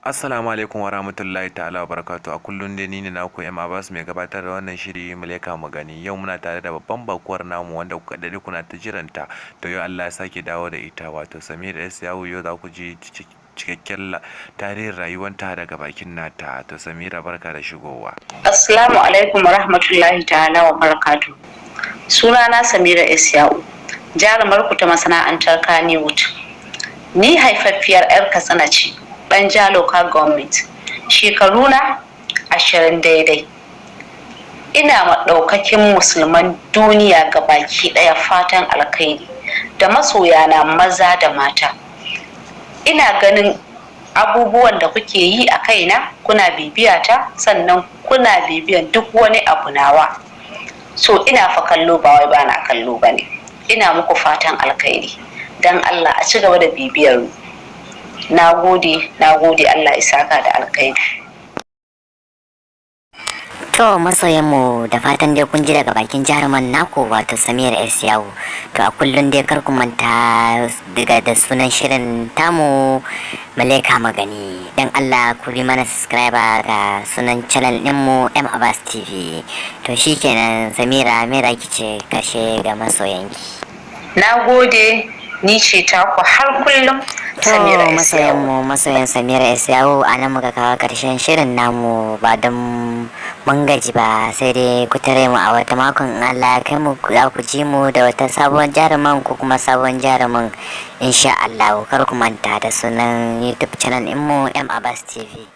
Assalamu alaikum wa rahmatullahi ta'ala wa barakatuh. A kullum dai ni ne naku M Abbas mai gabatar da wannan shiri Muleka mu gani. Yau muna tare da babban bakuwar namu wanda kuka daɗe kuna ta jiranta. To yau Allah ya sake dawo da ita, wato Samira S Yawu. Yau za ku ji cikakken tarihin rayuwanta daga bakin nata. To Samira, barka da shigowa. Assalamu alaikum wa rahmatullahi ta'ala wa barakatuh. Sunana Samira S Ya'u, jarumar ku ta masana'antar Kannywood. Ni haifaffiyar 'yar Katsina ce, Banja Local Government. Shekaruna 20 daidai. Ina ma ɗaukakin musulman duniya ga baki ɗaya fatan alkhairi da masoyana maza da mata. Ina ganin abubuwan da kuke yi a kaina, kuna bibiya ta, sannan kuna bibiyan duk wani abu nawa. So ina fa kallo, ba wai bana kallo ba ne. Ina muku fatan alkhairi. Don Allah a ci gaba da bibiyar mu. Na gode, na gode, Allah ya saka da alkhairi. To masoyanmu, da fatan dai kun ji daga bakin jaruman naku, wato Samira S Yawu. To a kullum dai kar ku manta daga da sunan shirin tamu Maleka Magani. Dan Allah ku bi mana subscribe ga sunan channel ɗinmu M Abbas TV. To shikenan Samira, me za ki ce kashe ga masoyanki? Na gode, ni ce taku har kullum, To Samira S masoyan Yawu. mu, masoyan Samira S Yawu, a nan muka kawo karshen shirin namu. Ba don mun gaji ba, sai dai ku tare mu a wata makon in Allah ya kai mu, za ku ji mu da wata sabuwar jaruman ko kuma sabon jaruman insha Allah. Kar ku manta da sunan YouTube channel mu M Abbas TV.